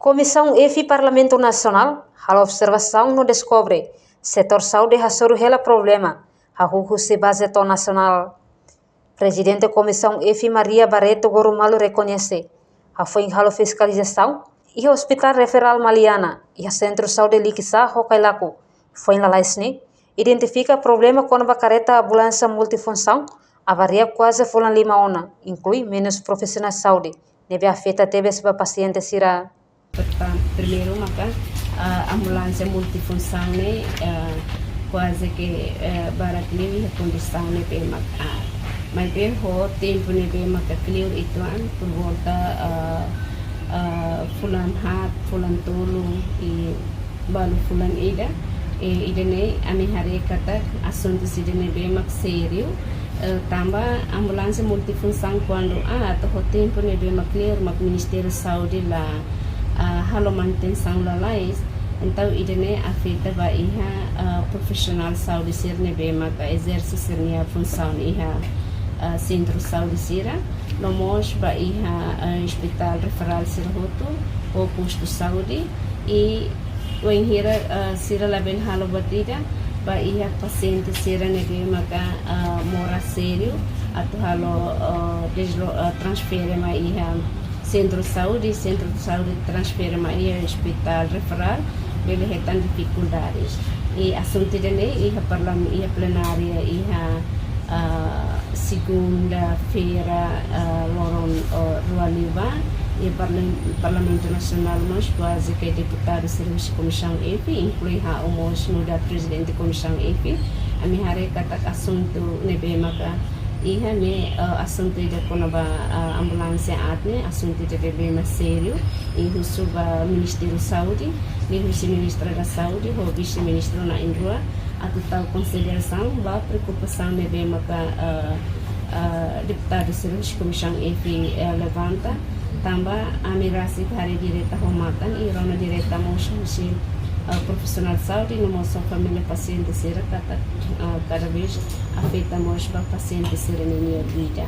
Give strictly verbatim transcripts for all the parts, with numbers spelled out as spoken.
Komisaun F Parlamentu Nasionál halo observasaun no deskobre setór saúde hasoru hela problema hahú husi baze to'o nasionál. Prezidente Komisaun F, Maria Barreto Gorumalu, rekoñese hafoin halo fiskalizasaun iha Hospital Referál Maliana, iha Sentru Saúde Likisá ho Cailaco, foin lalais ne'e, identifika problema kona-ba kareta ambulánsia multifunsaun avaria kuaze fulan lima ona, inklui menus profisionál saúde, ne'ebé afeta tebes ba pasiente sira. Portantu, primeiru maka, ah, ambulánsia multifunsaun ne'e, ah, kuaze ke, eh, barak liu iha kondisaun ne'ebé mak aat. Maibé ho tempu ne'ebé maka kleur uitoan, por volta, ah, ah, fulan haat, fulan tolu, i balu fulan ida, i ida-ne'e ami haree katak asuntu sira ne'ebé mak sériu, eh, tanba ambulánsia multifunsaun kuandu aat ho tempu ne'ebé mak kleur mak Ministériu Saúde la, ah, halo manutensaun lalais, entaun ida-ne'e afeta ba iha, ah, profisionál saúde sira ne'ebé mak ezerse sira-nia funsaun iha, ah, sentru saúde sira, no mós ba iha, ah, ospitál referál sira hotu, ou postu saúde, i wainhira, ah, sira labele halo buat ida, ba iha pasiente sira ne'ebé maka, ah, moras sériu, atu halo, ah, deslo-, ah, transfere mai iha sentru saúde, sentru saúde transfere mai iha ospitál referál, bele hetan difikuldades. I asuntu ida-ne'e iha parlam-, iha plenária, iha, ah, segunda-feira, ah, loron, ah, rua liubá, iha Parla-, Parlamentu Nasionál mós kuaze ke deputadu sira husi Komisaun F, inklui ha'u mós nu'udar Prezidente Komisaun F, ami haree katak asuntu ne'ebé maka iha ne'e, ah, asuntu ida kona-ba, ah, ambulánsia aat ne'e, asuntu ida ne'ebé mak sériu, i husu ba Ministériu Saúde, liuhusi Ministra da Saúde, ho Vise-Ministru na'in-rua, atu tau konsiderasaun ba preokupasaun ne'ebé maka, ah, ah, deputadu sira husi Komisaun F, eh, levanta, tanba ami rasik haree direta ho matan, i rona direta mós husi, ah, profisionál saúde, no mós família pasiente sira katak, ah, kada vez afeta mós ba pasiente sira-nia vida.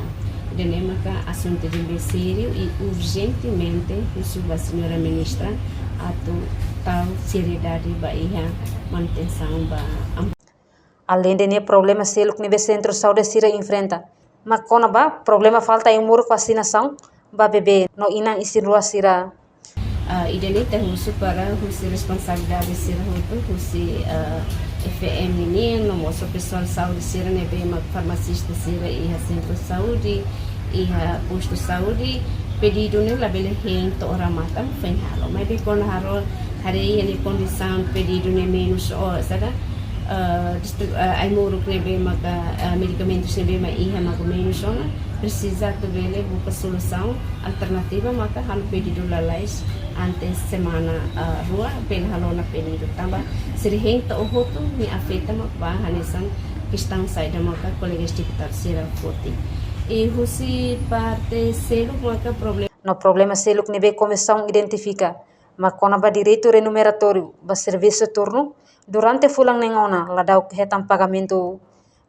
Ida-ne'e maka asuntu ne'ebé sériu i urjentemente husu ba Señora Ministra atu tau seriedade ba iha manutensaun ba am- Aleinde ne'e problema seluk ne'ebé sentru saúde sira enfrenta, mak kona-ba problema falta ai-moruk vasinasaun ba bebé no inan isin-rua sira. Ah, ida-ne'e ita husu para husi responsabilidade sira hotu, husi, ah, F M nian, no mós pesoál saúde sira ne'ebé mak farmasista sira iha sentru saúde, iha postu saúde, pedidu ne'e labele hein to'o remata mak foin halo. Maibé kuandu halo, haree iha ne'e kondisaun pedidu ne'e menus, ou seja, ah, distri-, ah, ai-moruk ne'ebé maka, ah, medikamentus ne'ebé mak iha maka menus ona, presiza atu bele buka solusaun alternativa maka halo pedidu lalais antes semana, ah, rua bele halo ona pedidu. Tanba sira hein to'o hotu ne'e afeta mak ba hanesan kestaun saida maka kolega deputadu sira foti. I husi parte seluk maka problema. No problema seluk ne'ebé komisaun identifika, mak kona-ba direitu renumeratóriu ba servisu turnu durante fulan neen ona, la da'uk hetan pagamentu.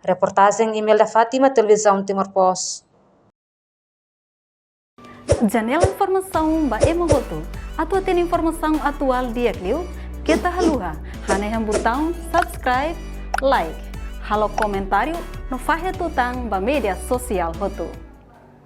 Reportajen Imelda Fátima, Televizaun Timor Post. Janela informasaun ba ema hotu. Atu hatene informasaun atuál di'ak liu, keta haluha hanehan butaun subscribe, like, halo komentáriu no fahe tutan ba média sosiál hotu.